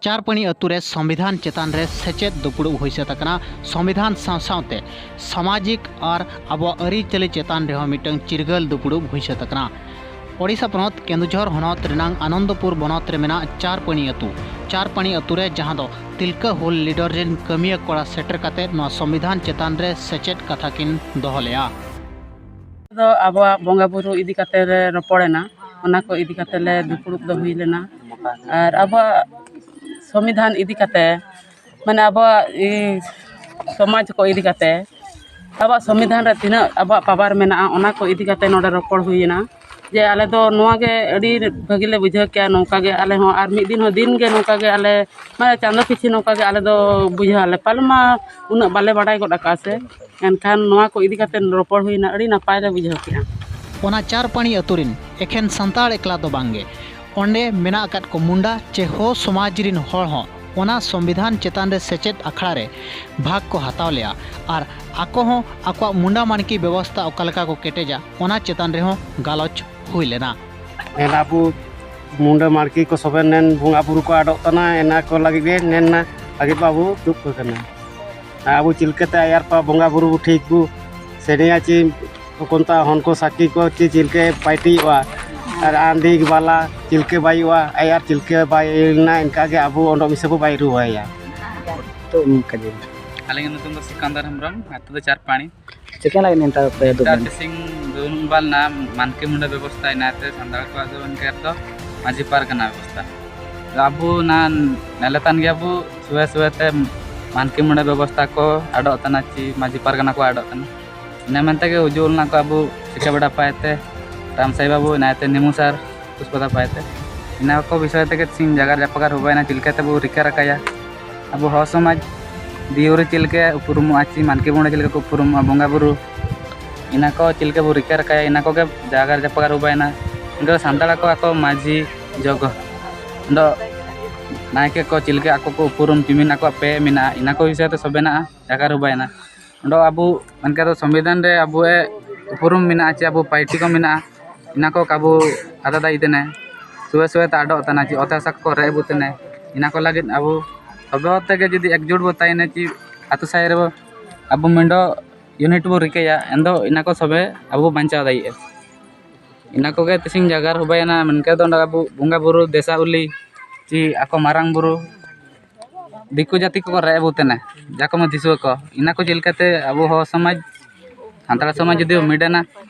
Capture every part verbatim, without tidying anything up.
ᱪᱟᱨᱯᱟᱹᱱᱤ ᱟᱹᱛᱩ ᱨᱮ ᱥᱚᱝᱵᱤᱫᱷᱟᱱ ᱪᱮᱛᱟᱱ ᱨᱮ ᱥᱮᱪᱮᱫ ᱫᱩᱯᱲᱩᱵ ᱦᱩᱭ ᱥᱟᱹᱛ ᱟᱠᱟᱱᱟ᱾ ᱥᱚᱝᱵᱤᱫᱷᱟᱱ ᱥᱟᱶ ᱥᱟᱶᱛᱮ ᱥᱟᱢᱟᱡᱤᱠ ᱟᱨ ᱟᱵᱚᱣᱟᱜ ᱟᱹᱨᱤᱪᱟᱹᱞᱤ ᱪᱮᱛᱟᱱ ᱨᱮᱦᱚᱸ ᱢᱤᱫᱴᱟᱝ ᱪᱤᱨᱜᱟᱹᱞ ᱫᱩᱯᱲᱩᱵ ᱦᱩᱭ ᱥᱟᱹᱛ ᱟᱠᱟᱱᱟ᱾ ᱳᱰᱤᱥᱟ ᱯᱚᱱᱚᱛ ᱠᱮᱸᱫᱩᱡᱷᱚᱨ ᱦᱚᱱᱚᱛ ᱨᱮᱱᱟᱝ ᱟᱱᱚᱱᱫᱚᱯᱩᱨ ᱵᱚᱱᱚᱛ ᱨᱮ ᱢᱮᱱᱟᱜ ᱪᱟᱨᱯᱟᱹᱱᱤ ᱟᱹᱛᱩ, ᱪᱟᱨᱯᱟᱹᱱᱤ ᱟᱹᱛᱩ ᱨᱮ ᱡᱟᱦᱟᱸ ᱫᱚ ᱛᱤᱞᱠᱟᱹ ᱦᱩᱞ ᱞᱤᱰᱟᱨ ᱨᱮᱱ ᱠᱟᱹᱢᱤᱭᱟᱹ ᱠᱚᱲᱟ ᱥᱮᱴᱮᱨ ᱠᱟᱛᱮ ᱱᱚᱣᱟ ᱥᱚᱝᱵᱤᱫᱷᱟᱱ ᱪᱮᱛᱟᱱ ᱨᱮ ᱥᱮᱪᱮᱫ ᱠᱟᱛᱷᱟ ᱠᱤᱱ ᱫᱚᱦᱚ ᱞᱮᱫᱼᱟ᱾ ᱫᱚ ᱟᱵᱚᱣᱟᱜ ᱵᱚᱸᱜᱟ ᱵᱩᱨᱩ ᱤᱫᱤ ᱠᱟᱛᱮ ᱞᱮ ᱨᱚᱯᱚᱲᱮᱱᱟ᱾ ᱚᱱᱟ ᱠᱚ ᱤᱫᱤ ᱠᱟᱛᱮ ᱞᱮ ᱫᱩᱯᱲᱩᱵ ᱫᱚ ᱦᱩᱭ ᱞᱮᱱᱟ᱾ ᱟᱨ ᱟᱵᱚᱣᱟᱜ ᱥᱚᱝᱵᱤᱫᱷᱟᱱ ᱤᱫᱤ ᱠᱟᱛᱮ, ᱢᱟᱱᱮ ᱟᱵᱚᱣᱟᱜ ᱥᱚᱢᱟᱡᱽ ᱠᱚ ᱤᱫᱤ ᱠᱟᱛᱮ, ᱟᱵᱚᱣᱟᱜ ᱥᱚᱝᱵᱤᱫᱷᱟᱱ ᱨᱮ ᱛᱤᱱᱟᱹᱜ ᱟᱵᱚᱣᱟᱜ ᱯᱟᱣᱟᱨ ᱢᱮᱱᱟᱜᱼᱟ, ᱚᱱᱟ ᱠᱚ ᱤᱫᱤ ᱠᱟᱛᱮ ᱱᱚᱰᱮ ᱨᱚᱯᱚᱲ ᱦᱩᱭᱮᱱᱟ᱾ ᱡᱮ ᱟᱞᱮ ᱫᱚ ᱱᱚᱣᱟ ᱜᱮ ᱟᱹᱰᱤ ᱵᱷᱟᱹᱜᱤ ᱞᱮ ᱵᱩᱡᱷᱟᱹᱣ ᱠᱮᱜᱼᱟ, ᱱᱚᱝᱠᱟ ᱜᱮ ᱟᱞᱮ ᱦᱚᱸ ᱟᱨ ᱢᱤᱫ ᱫᱤᱱ ᱦᱚᱸ ᱫᱤᱱ ᱜᱮ ᱱᱚᱝᱠᱟ ᱜᱮ ᱟᱞᱮ, ᱢᱟᱱᱮ ᱪᱟᱸᱫᱚ ᱯᱤᱪᱷᱤ ᱱᱚᱝᱠᱟ ᱜᱮ ᱟᱞᱮ ᱫᱚ ᱵᱩᱡᱷᱟᱹᱣ ᱟᱞᱮ᱾ ᱯᱟᱞᱮ ᱢᱟ ᱩᱱᱟᱹᱜ ᱵᱟᱞᱮ ᱵᱟᱲᱟᱭ ᱜᱚᱫ ᱟᱠᱟᱫᱼᱟ ᱥᱮ, ᱮᱱᱠᱷᱟᱱ ᱱᱚᱣᱟ ᱠᱚ ᱤᱫᱤ ᱠᱟᱛᱮ ᱨᱚᱯᱚᱲ ᱦᱩᱭᱱᱟ, ᱟᱹᱰᱤ ᱱᱟᱯᱟᱭ ᱞᱮ ᱵᱩᱡᱷᱟᱹᱣ ᱠᱮᱜᱼᱟ᱾ ᱚᱱᱟ ᱪᱟᱨᱯᱟᱹᱱᱤ ᱟᱹᱛᱩ ᱨᱮᱱ ᱮᱠᱷᱮᱱ ᱥᱟᱱᱛᱟᱲ ᱮᱠᱞᱟ ᱫᱚ ᱵᱟᱝᱜᱮ, ᱚᱸᱰᱮ ᱢᱮᱱᱟᱜ ᱟᱠᱟᱫ ᱠᱚ ᱢᱩᱱᱰᱟ ᱪᱮ ᱦᱳ ᱥᱚᱢᱟᱡᱽ ᱨᱮᱱ ᱦᱚᱲ ᱦᱚᱸ ᱚᱱᱟ ᱥᱚᱝᱵᱤᱫᱷᱟᱱ ᱪᱮᱛᱟᱱ ᱨᱮ ᱥᱮᱪᱮᱫ ᱟᱠᱷᱲᱟ ᱨᱮ ᱵᱷᱟᱜᱽ ᱠᱚ ᱦᱟᱛᱟᱣ ᱞᱮᱜᱼᱟ ᱟᱨ ᱟᱠᱚ ᱦᱚᱸ ᱟᱠᱚᱣᱟᱜ ᱢᱩᱱᱰᱟ ᱢᱟᱱᱠᱤ ᱵᱮᱵᱚᱥᱛᱟ ᱚᱠᱟ ᱞᱮᱠᱟ ᱠᱚ ᱠᱮᱴᱮᱡᱟ, ᱚᱱᱟ ᱪᱮᱛᱟᱱ ᱨᱮᱦᱚᱸ ᱜᱟᱞᱚᱪ ᱦᱩᱭ ᱞᱮᱱᱟ᱾ ᱱᱮᱱ ᱟᱵᱚ ᱢᱩᱱᱰᱟᱹ ᱢᱟᱲᱠᱤ ᱠᱚ ᱥᱚᱵᱮ ᱱᱮᱱ ᱵᱚᱸᱜᱟ ᱵᱩᱨᱩ ᱠᱚ ᱟᱫᱚᱜ ᱠᱟᱱᱟ, ᱮᱱᱟ ᱠᱚ ᱞᱟᱹᱜᱤᱫ ᱜᱮ ᱱᱮᱱ ᱞᱟᱹᱜᱤᱫ ᱵᱟᱵᱚ ᱫᱩᱠ ᱠᱟᱱᱟ᱾ ᱟᱵᱚ ᱪᱤᱞᱠᱟᱹᱛᱮ ᱟᱭᱟᱨ ᱯᱟ ᱵᱚᱸᱜᱟ ᱵᱩᱨᱩ ᱵᱚ ᱴᱷᱤᱠ ᱵᱚ ᱥᱮᱱᱮᱭᱟ ᱪᱮ ᱦᱚᱯᱚᱱᱛᱟ ᱦᱚᱱ ᱠᱚ ᱥᱟᱹᱠᱷᱤ ᱠᱚ ᱪᱮ ᱪᱤᱞᱠᱟᱹ ᱯᱟᱭᱴᱤᱭᱚᱜᱼᱟ ᱟᱨ ᱟᱸᱫᱤ ᱵᱟᱞᱟ ᱪᱤᱞᱠᱟᱹ ᱵᱟᱭᱚᱜᱼᱟ, ᱟᱭᱟᱨ ᱪᱤᱞᱠᱟᱹ ᱵᱟᱭ ᱞᱮᱱᱟ, ᱮᱱᱠᱟ ᱜᱮ ᱟᱵᱚ ᱚᱸᱰᱚᱜ ᱢᱤᱥᱮ ᱵᱚ ᱵᱟᱭ ᱨᱩᱣᱟᱹᱭᱟ᱾ ᱛᱚ ᱚᱱᱠᱟ ᱜᱮ᱾ ᱟᱹᱞᱤᱧᱟᱜ ᱧᱩᱛᱩᱢ ᱫᱚ ᱥᱤᱠᱟᱱᱫᱟᱨ ᱦᱮᱢᱵᱨᱚᱢ, ᱟᱹᱛᱩ ᱫᱚ ᱪᱟᱨᱯᱟᱲᱤ᱾ ᱪᱮᱠᱟ ᱞᱟᱜᱤᱫ ᱱᱮᱛᱟᱨ ᱯᱮ ᱫᱩᱲᱩᱵ ᱱᱮᱛᱟᱨ ᱞᱮᱱᱟ? ᱛᱮᱥᱤᱝ ᱫᱩᱱᱩᱝ ᱵᱟᱞ ᱱᱟ ᱢᱟᱱᱠᱤ ᱢᱩᱱᱰᱟᱹ ᱵᱮᱵᱚᱥᱛᱷᱟ ᱤᱱᱟᱹᱛᱮ ᱥᱟᱱᱛᱟᱲ ᱠᱚᱣᱟᱜ ᱫᱚ ᱮᱱᱠᱷᱟᱱ ᱫᱚ ᱢᱟᱹᱡᱷᱤ ᱯᱟᱨᱜᱟᱱᱟ ᱵᱮᱵᱚᱥᱛᱷᱟ᱾ ᱟᱵᱚ ᱚᱱᱟ ᱱᱮᱞᱮ ᱛᱟᱱ ᱜᱮᱭᱟ ᱵᱚ ᱥᱩᱭᱟᱹ ᱥᱩᱭᱟᱹ ᱛᱮ ᱢᱟᱱᱠᱤ ᱢᱩᱱᱰᱟᱹ ᱵᱮᱵᱚᱥᱛᱷᱟ ᱠᱚ ᱟᱰᱚᱜ ᱛᱟᱱᱟ ᱪᱤ ᱢᱟᱹᱡᱷᱤ ᱯᱟᱨᱜᱟᱱᱟ ᱠᱚ ᱟᱰᱚᱜ ᱛᱟᱱᱟ᱾ ᱤᱱᱟᱹ ᱢᱮᱱᱛᱮ ᱜᱮ ᱩᱡᱩᱞ ᱚᱱᱟ ᱠᱚ ᱟᱵᱚ ᱪᱤᱠᱟᱹ ᱵᱟᱲᱟ ᱯᱟᱭ ᱛᱮ ᱨᱟᱢ ᱥᱟᱦᱤ ᱵᱟᱵᱩ ᱤᱱᱟᱹᱛᱮ ᱱᱤᱢᱩ ᱥᱟᱨ ᱠᱩᱥᱯᱟᱫᱟ ᱯᱟᱭ ᱛᱮ ᱤᱱᱟᱹ ᱠᱚ ᱵᱤᱥᱚᱭ ᱛᱮᱜᱮ ᱥᱤᱧ ᱡᱟᱜᱟᱨ ᱡᱟᱯᱟᱜᱟᱨ ᱦᱩᱵᱟᱭᱱᱟ ᱪᱤᱞᱠᱟ ᱛᱮᱵᱚ ᱨᱤᱠᱟᱹ ᱨᱟᱠᱟᱭᱟ᱾ ᱟᱵᱚ ᱦᱚᱲ ᱥᱚᱢᱟᱡᱽ ᱫᱤᱭᱩᱨᱤ ᱪᱮᱫ ᱞᱮᱠᱟ ᱩᱯᱨᱩᱢᱚᱜᱼᱟ ᱪᱮ ᱢᱟᱱᱠᱤ ᱢᱩᱱᱰᱟᱹ ᱪᱮᱫ ᱞᱮᱠᱟ ᱠᱚ ᱩᱯᱨᱩᱢᱚᱜᱼᱟ ᱵᱚᱸᱜᱟ ᱵᱩᱨᱩ ᱤᱱᱟᱹ ᱠᱚ ᱪᱮᱫ ᱞᱮᱠᱟ ᱵᱚ ᱨᱤᱠᱟᱹ ᱨᱟᱠᱟᱭᱟ ᱤᱱᱟᱹ ᱠᱚᱜᱮ ᱡᱟᱜᱟᱨ ᱡᱟᱯᱟᱜᱟᱨ ᱦᱩᱵᱟᱭᱱᱟ᱾ ᱤᱱᱠᱟᱹ ᱥᱟᱱᱛᱟᱲ ᱠᱚ ᱟᱠᱚ ᱢᱟᱹᱡᱷᱤ ᱡᱚᱜᱽ ᱫᱚ ᱱᱟᱭᱠᱮ ᱠᱚ ᱪᱮᱫ ᱞᱮᱠᱟ ᱟᱠᱚ ᱠᱚ ᱩᱯᱨᱩᱢ ᱪᱩᱢᱤᱱ ᱟᱠᱚᱣᱟᱜ ᱯᱮ ᱢᱮᱱᱟᱜᱼᱟ ᱤᱱᱟᱹ ᱠᱚ ᱵᱤᱥᱚᱭ ᱛᱮ ᱥᱚᱵᱮᱱᱟᱜᱼᱟ ᱡᱟᱜᱟᱨ ᱦᱩᱵᱟᱭᱱᱟ᱾ ᱚᱸᱰᱮ ᱟᱵᱚ ᱢᱮᱱᱠᱷᱟᱱ ᱫᱚ ᱥᱚᱝᱵᱤᱫᱷᱟᱱ ᱨᱮ ᱟᱵᱚᱣᱟᱜ ᱩᱯᱨᱩᱢ ᱢᱮᱱᱟᱜᱼᱟ ᱪᱮ ᱟᱵᱚ ᱯᱟᱭᱴᱤ ᱠᱚ ᱢᱮᱱᱟᱜᱼᱟ ᱤᱱᱟᱹ ᱠᱚ ᱟᱵᱚ ᱟᱫᱟ ᱫᱟᱭᱤ ᱛᱮᱱᱮ ᱥᱩᱭᱟᱹ ᱥᱩᱭᱟᱹ ᱛᱮ ᱟᱰᱚᱜ ᱛᱟᱱᱟ ᱪᱮ ᱚᱛ ᱦᱟᱥᱟ ᱠᱚ ᱨᱮᱡ ᱵᱚ ᱛᱮᱱᱮ ᱤᱱᱟᱹ ᱠᱚ ᱞᱟᱹᱜᱤᱫ ᱟᱵᱚ ᱥᱚᱵᱮ ᱦᱚᱲ ᱛᱮᱜᱮ ᱡᱩᱫᱤ ᱮᱠᱡᱩᱴ ᱵᱚ ᱛᱟᱦᱮᱱᱟ, ᱪᱮ ᱟᱹᱛᱩ ᱥᱟᱭ ᱨᱮᱵᱚ ᱟᱵᱚ ᱢᱤᱫᱚᱜ ᱤᱭᱩᱱᱤᱴ ᱵᱚ ᱨᱤᱠᱟᱹᱭᱟ, ᱮᱱᱫᱚ ᱤᱱᱟᱹ ᱠᱚ ᱥᱚᱵᱮ ᱟᱵᱚ ᱵᱟᱧᱪᱟᱣ ᱫᱟᱲᱮᱭᱟᱜᱼᱟ᱾ ᱤᱱᱟᱹ ᱠᱚᱜᱮ ᱛᱤᱥᱤᱧ ᱡᱟᱜᱟᱨ ᱦᱚᱵᱟᱭᱮᱱᱟ ᱢᱮᱱᱠᱷᱟᱱ ᱫᱚ ᱚᱸᱰᱮ ᱟᱵᱚ ᱵᱚᱸᱜᱟ ᱵᱩᱨᱩ ᱫᱮᱥᱟ ᱩᱞᱤ ᱪᱮ ᱟᱠᱚ ᱢᱟᱨᱟᱝ ᱵᱩᱨᱩ ᱫᱤᱠᱩ ᱡᱟᱹᱛᱤ ᱠᱚᱠᱚ ᱨᱮᱡ ᱟᱵᱚ ᱛᱟᱦᱮᱱᱟ, ᱡᱟ ᱠᱚ ᱢᱟ ᱫᱤᱥᱩᱣᱟᱹ ᱠᱚ, ᱤᱱᱟᱹ ᱠᱚ ᱪᱮᱫ ᱞᱮᱠᱟᱛᱮ ᱟᱵᱚ ᱦᱚᱲ ᱥᱚᱢᱟᱡᱽ, ᱥᱟᱱᱛᱟᱲ ᱥᱚᱢᱟᱡᱽ ᱡᱩᱫᱤ ᱢᱤᱫ ᱮᱱᱟ,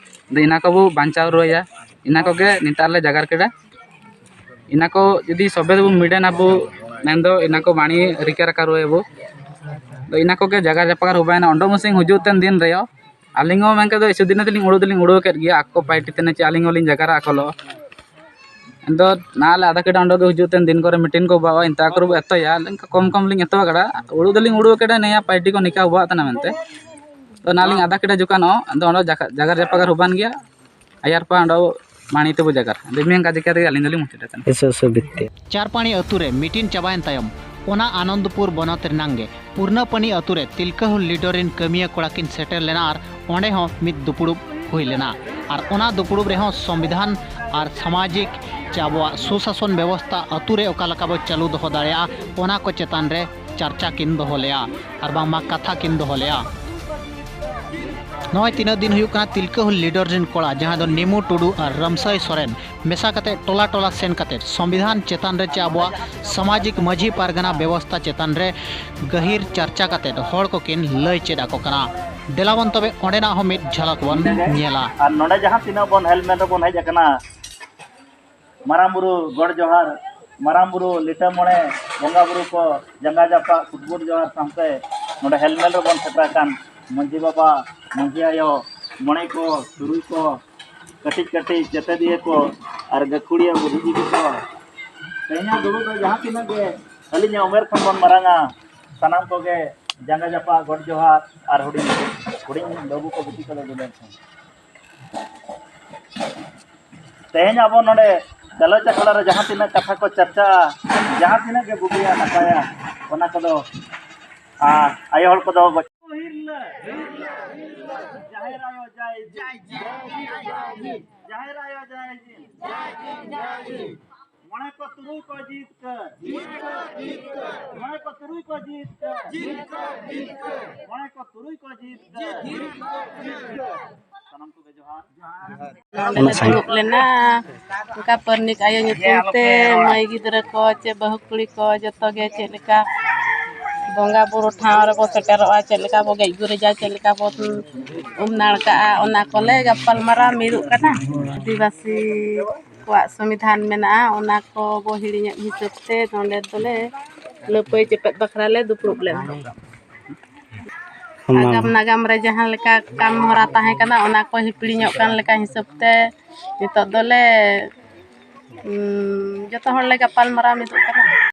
ᱟᱫᱚ ᱤᱱᱟᱹ ᱠᱚᱵᱚ ᱵᱟᱧᱪᱟᱣ ᱨᱩᱣᱟᱹᱲᱟ᱾ ᱤᱱᱟᱹ ᱠᱚᱜᱮ ᱱᱮᱛᱟᱨ ᱞᱮ ᱡᱟᱜᱟᱨ ᱠᱮᱫᱟ᱾ ᱤᱱᱟᱹ ᱠᱚ ᱡᱩᱫᱤ ᱥᱚᱵᱮ ᱫᱚᱵᱚ ᱢᱤᱫ ᱮᱱᱟ ᱟᱵᱚ, ᱢᱮᱱᱫᱚ ᱤᱱᱟᱹ ᱠᱚ ᱵᱟᱹᱲᱤ ᱨᱤᱠᱟᱹ ᱨᱟᱠᱟ ᱨᱩᱣᱟᱹᱲ ᱟᱵᱚ᱾ ᱟᱫᱚ ᱤᱱᱟᱹ ᱠᱚᱜᱮ ᱡᱟᱜᱟᱨ ᱡᱟᱯᱟᱜᱟᱨ ᱦᱚᱵᱟᱭᱮᱱᱟ᱾ ᱚᱸᱰᱮ ᱢᱟ ᱥᱮ ᱦᱤᱡᱩᱜ ᱛᱮᱱ ᱫᱤᱱ ᱨᱮᱭᱚ ᱟᱹᱞᱤᱧ ᱦᱚᱸ ᱢᱮᱱ ᱠᱮᱫᱟ ᱤᱥᱩ ᱫᱤᱱ ᱛᱮᱞᱤᱧ ᱩᱲᱩ ᱫᱚᱞᱤᱧ ᱩᱲᱩ ᱠᱮᱫ ᱜᱮᱭᱟ, ᱟᱠᱚ ᱯᱟᱨᱴᱤ ᱛᱮᱱᱟ ᱪᱮ ᱟᱹᱞᱤᱧ ᱦᱚᱸᱞᱤᱧ ᱡᱟᱜᱟᱨᱟ ᱟᱠᱚ ᱞᱚ᱾ ᱮᱱᱫᱚ ᱱᱟ ᱟᱞᱮ ᱟᱫᱷᱟ ᱠᱤᱞᱳ ᱚᱸᱰᱮ ᱜᱮ ᱦᱤᱡᱩᱜ ᱛᱮᱱ ᱫᱤᱱ ᱠᱚᱨᱮ ᱢᱤᱴᱤᱝ ᱠᱚ ᱵᱟᱵᱟ ᱤᱱᱛᱟ ᱠᱚᱨᱮ ᱵᱚ ᱮᱛᱚᱭᱟ, ᱞᱮᱱᱠᱟ ᱠᱚᱢ ᱠᱚᱢ ᱞᱤᱧ ᱮᱛᱚ ᱟᱠᱟᱫᱟ᱾ ᱩᱲᱩ ᱫᱚᱞᱤᱧ ᱩᱲᱩ ᱟᱠᱟᱫᱟ ᱱᱤᱭᱟᱹ ᱯᱟᱨᱴᱤ ᱠᱚ ᱱᱤᱠᱟ ᱦᱚᱵᱟᱜ ᱛᱟᱦᱮᱱᱟ ᱢᱮᱱᱛᱮ᱾ ᱛᱚ ᱱᱟᱞᱤᱧ ᱟᱫᱷᱟ ᱠᱤᱞᱳ ᱡᱚᱠᱷᱟᱱᱚᱜ ᱟᱫᱚ ᱚᱸᱰᱮ ᱡᱟᱜᱟ- ᱡᱟᱜᱟᱨ ᱡᱟᱯᱟᱜᱟᱨ ᱦᱚᱵᱟᱱ ᱜᱮᱭᱟ᱾ ᱟᱭᱟᱨ ᱯᱟ ᱚᱸᱰᱮ ᱢᱟᱹᱱᱤ ᱛᱮᱵᱚ ᱡᱟᱜᱟᱨ᱾ ᱟᱫᱚ ᱢᱤᱭᱟᱝ ᱠᱟᱡᱮ ᱠᱟᱡᱮ ᱟᱹᱞᱤᱧ ᱫᱚᱞᱤᱧ ᱢᱩᱪᱟᱹᱫ ᱟᱠᱟᱱᱟ᱾ ᱮᱥᱮ ᱩᱥᱩ ᱵᱤᱛᱛᱮ᱾ ᱪᱟᱨᱯᱟᱹᱱᱤ ᱟᱹᱛᱩ ᱨᱮ ᱢᱤᱴᱤᱝ ᱪᱟᱵᱟᱭᱮᱱ ᱛᱟᱭᱚᱢ ᱚᱱᱟ ᱟᱱᱚᱱᱫᱯᱩᱨ ᱵᱚᱱᱚᱛ ᱨᱮᱱᱟᱝ ᱜᱮ ᱯᱩᱨᱱᱟᱯᱟᱱᱤ ᱟᱹᱛᱩ ᱨᱮ ᱛᱤᱞᱠᱟᱹ ᱦᱩᱞ ᱞᱤᱰᱚᱨ ᱨᱤᱱ ᱠᱟᱹᱢᱤᱭᱟᱹ ᱠᱚᱲᱟ ᱠᱤᱱ ᱥᱮᱴᱮᱨ ᱞᱮᱱᱟ ᱟᱨ ᱚᱸᱰᱮ ᱦᱚᱸ ᱢᱤᱫ ᱫᱩᱯᱲᱩᱵ ᱦᱩᱭ ᱞᱮᱱᱟ᱾ ᱟᱨ ᱚᱱᱟ ᱫᱩᱯᱲᱩᱵ ᱨᱮᱦᱚᱸ ᱥᱚᱝᱵᱤᱫᱷᱟᱱ ᱟᱨ ᱥᱟᱢᱟᱡᱤᱠ ᱪᱮ ᱟᱵᱚᱣᱟᱜ ᱥᱩᱥᱟᱥᱚᱱ ᱵᱮᱵᱚᱥᱛᱷᱟ ᱟᱹᱛᱩ ᱨᱮ ᱚᱠᱟ ᱞᱮᱠᱟ ᱵᱚ ᱪᱟᱹᱞᱩ ᱫᱚᱦᱚ ᱫᱟᱲᱮᱭᱟᱜᱼᱟ, ᱚᱱᱟ ᱠᱚ ᱪᱮᱛᱟᱱ ᱨᱮ ᱪᱟᱨᱪᱟ ᱠᱤᱱ ᱫᱚᱦᱚ ᱞᱮᱜᱼᱟ ᱟᱨ ᱵᱟᱝᱢᱟ ᱠᱟᱛᱷᱟ ᱠᱤᱱ ᱫᱚᱦᱚ ᱞᱮᱜᱼᱟ᱾ ᱱᱚᱜᱼᱚᱭ ᱛᱤᱱᱟᱹᱜ ᱫᱤᱱ ᱦᱩᱭᱩᱜ ᱠᱟᱱᱟ ᱛᱤᱞᱠᱟᱹ ᱦᱩᱞ ᱞᱤᱰᱚᱨ ᱨᱮᱱ ᱠᱚᱲᱟ ᱡᱟᱦᱟᱸ ᱫᱚ ᱱᱤᱢᱩ ᱴᱩᱰᱩ ᱟᱨ ᱨᱟᱢᱥᱟᱭ ᱥᱚᱨᱮᱱ ᱢᱮᱥᱟ ᱠᱟᱛᱮ ᱴᱚᱞᱟ ᱴᱚᱞᱟ ᱥᱮᱱ ᱠᱟᱛᱮ ᱥᱚᱝᱵᱤᱫᱷᱟᱱ ᱪᱮᱛᱟᱱ ᱨᱮ ᱪᱮ ᱟᱵᱚᱣᱟᱜ ᱥᱟᱢᱟᱡᱤᱠ ᱢᱟᱹᱡᱷᱤ ᱯᱟᱨᱜᱟᱱᱟ ᱵᱮᱵᱚᱥᱛᱷᱟ ᱪᱮᱛᱟᱱ ᱨᱮ ᱜᱟᱹᱦᱤᱨ ᱪᱟᱨᱪᱟ ᱠᱟᱛᱮ ᱦᱚᱲ ᱠᱚᱠᱤᱱ ᱞᱟᱹᱭ ᱪᱮᱫ ᱟᱠᱚ ᱠᱟᱱᱟ᱾ ᱫᱮᱞᱟᱵᱚᱱ ᱛᱚᱵᱮ ᱚᱸᱰᱮᱱᱟᱜ ᱦᱚᱸ ᱢᱤᱫ ᱡᱷᱟᱞᱟᱠ ᱵᱚᱱ ᱧᱮᱞᱟ᱾ ᱟᱨ ᱱᱚᱰᱮ ᱡᱟᱦᱟᱸ ᱛᱤᱱᱟᱹᱜ ᱵᱚᱱ ᱦᱮᱞᱢᱮᱞ ᱨᱮᱵᱚᱱ ᱦᱮᱡ ᱟᱠᱟᱱᱟ, ᱢᱟᱨᱟᱝ ᱵᱩᱨᱩ ᱜᱚᱰ ᱡᱚᱦᱟᱨ, ᱢᱟᱨᱟᱝ ᱵᱩᱨᱩ ᱞᱤᱴᱟᱹ ᱢᱚᱬᱮ ᱵᱚᱸᱜᱟ ᱵᱩᱨᱩ ᱠᱚ ᱡᱟᱸᱜᱟ ᱡᱟᱯᱟᱜ ᱠᱩᱴᱵᱩᱴ ᱡᱚᱦᱟᱨ ᱥᱟᱶᱛᱮ ᱱᱚᱰᱮ ᱦᱮᱞᱢᱮᱞ ᱨᱮᱵᱚᱱ ᱥᱮᱴᱮᱨ ᱟᱠᱟᱱ ᱢᱟᱹᱡᱷᱤ ᱵᱟᱵᱟ, ᱢᱟᱹᱡᱷᱤ ᱟᱭᱳ, ᱢᱚᱬᱮ ᱠᱚ, ᱛᱩᱨᱩᱭ ᱠᱚ, ᱠᱟᱹᱴᱤᱡ ᱠᱟᱹᱴᱤᱡ ᱪᱮᱛᱮᱫᱤᱭᱟᱹ ᱠᱚ ᱟᱨ ᱜᱟᱹᱠᱷᱩᱲᱤᱭᱟᱹ ᱵᱩᱫᱷᱤᱡᱤᱵᱤ ᱠᱚ, ᱛᱮᱦᱮᱧᱟᱜ ᱫᱩᱲᱩᱵ ᱨᱮ ᱡᱟᱦᱟᱸ ᱛᱤᱱᱟᱹᱜ ᱜᱮ ᱟᱹᱞᱤᱧᱟᱜ ᱩᱢᱮᱨ ᱠᱷᱚᱱ ᱵᱚᱱ ᱢᱟᱨᱟᱝᱟ, ᱥᱟᱱᱟᱢ ᱠᱚᱜᱮ ᱡᱟᱸᱜᱟ ᱡᱟᱯᱟᱜ ᱜᱚᱰ ᱡᱚᱦᱟᱨ ᱟᱨ ᱦᱩᱰᱤᱧ ᱦᱩᱰᱤᱧ ᱵᱟᱹᱵᱩ ᱠᱚ ᱵᱤᱴᱤ ᱠᱚᱫᱚ ᱫᱩᱞᱟᱹᱲ ᱠᱚ᱾ ᱛᱮᱦᱮᱧ ᱟᱵᱚ ᱱᱚᱰᱮ ᱜᱟᱞᱚᱪ ᱟᱠᱷᱲᱟ ᱨᱮ ᱡᱟᱦᱟᱸ ᱛᱤᱱᱟᱹᱜ ᱠᱟᱛᱷᱟ ᱠᱚ ᱪᱟᱨᱪᱟᱜᱼᱟ, ᱡᱟᱦᱟᱸ ᱛᱤᱱᱟᱹᱜ ᱜᱮ ᱵᱩᱜᱤᱭᱟ ᱱᱟᱯᱟᱭᱟ, ᱚᱱᱟ ᱠᱚᱫᱚ, ᱟ, ᱟᱭᱳ ᱦᱚᱲ ᱠᱚᱫᱚ ᱵᱚ- ᱡᱟᱦᱮᱨ ᱟᱭᱳ ᱡᱟᱭ ᱡᱤ᱾ ᱡᱟᱦᱮᱨ ᱟᱭᱳ ᱡᱟᱭ ᱡᱤ᱾ ᱢᱚᱬᱮ ᱠᱚ ᱛᱩᱨᱩᱭ ᱠᱚ ᱡᱤᱛᱠᱟᱹᱨ᱾ ᱠᱚ ᱡᱤᱛᱠᱟᱹᱨ᱾ ᱡᱤᱛᱠᱟᱹᱨ, ᱡᱤᱛᱠᱟᱹᱨ᱾ ᱢᱚᱬᱮ ᱠᱚ ᱛᱩᱨᱩᱭ ᱠᱚ ᱡᱤᱛᱠᱟᱹᱨ᱾ ᱡᱤᱛᱠᱟᱹᱨ, ᱡᱤᱛᱠᱟᱹᱨ᱾ ᱥᱟᱱᱟᱢ ᱠᱚᱜᱮ ᱡᱚᱦᱟᱨ᱾ ᱱᱚᱰᱮ ᱞᱮ ᱫᱩᱲᱩᱵ ᱞᱮᱱᱟ᱾ ᱚᱱᱠᱟ ᱯᱟᱨᱟᱱᱤᱠ ᱟᱭᱳ ᱧᱩᱛᱩᱢ ᱛᱮ ᱢᱟᱹᱭ ᱜᱤᱫᱽᱨᱟᱹ ᱠᱚ ᱪᱮ ᱵᱟᱹᱦᱩ ᱠᱩᱲᱤ ᱠᱚ ᱡᱚᱛᱚ ᱜᱮ ᱪᱮᱫ ᱞᱮᱠᱟ ᱵᱚᱸᱜᱟ ᱵᱩᱨᱩ ᱴᱷᱟᱶ ᱨᱮᱵᱚ ᱥᱮᱴᱮᱨᱚᱜᱼᱟ, ᱪᱮᱫ ᱞᱮᱠᱟ ᱵᱚ ᱜᱮᱡ ᱜᱩᱨᱤᱡᱟ, ᱪᱮᱫ ᱞᱮᱠᱟ ᱵᱚ ᱩᱢ ᱱᱟᱲᱠᱟᱜᱼᱟ, ᱚᱱᱟ ᱠᱚᱞᱮ ᱜᱟᱯᱟᱞ ᱢᱟᱨᱟᱣ ᱢᱤᱫᱚᱜ ᱠᱟᱱᱟ᱾ ᱟᱹᱫᱤᱵᱟᱹᱥᱤ ᱠᱚᱣᱟᱜ ᱥᱚᱝᱵᱤᱫᱷᱟᱱ ᱢᱮᱱᱟᱜᱼᱟ, ᱚᱱᱟ ᱠᱚ ᱵᱚ ᱦᱤᱲᱤᱧᱮᱫ ᱦᱤᱥᱟᱹᱵ ᱛᱮ ᱱᱚᱰᱮ ᱫᱚᱞᱮ ᱞᱟᱹᱯᱟᱹᱭ ᱪᱮᱯᱮᱫ ᱵᱟᱠᱷᱨᱟ ᱞᱮ ᱫᱩᱯᱲᱩᱵ ᱞᱮᱱᱟ᱾ ᱚᱱᱟ ᱟᱜᱟᱢ ᱱᱟᱜᱟᱢ ᱨᱮ ᱡᱟᱦᱟᱸ ᱞᱮᱠᱟ ᱠᱟᱢ ᱦᱚᱨᱟ ᱛᱟᱦᱮᱸ ᱠᱟᱱᱟ, ᱚᱱᱟ ᱠᱚ ᱦᱤᱯᱤᱲᱤᱧᱚᱜ ᱠᱟᱱ ᱞᱮᱠᱟ ᱦᱤᱥᱟᱹᱵ ᱛᱮ ᱱᱤᱛᱚᱜ ᱫᱚᱞᱮ, ᱩᱸ, ᱡᱚᱛᱚ ᱦᱚᱲ ᱞᱮ ᱜᱟᱯᱟᱞ ᱢᱟᱨᱟᱣ ᱢᱤᱫᱚᱜ ᱠᱟᱱᱟ᱾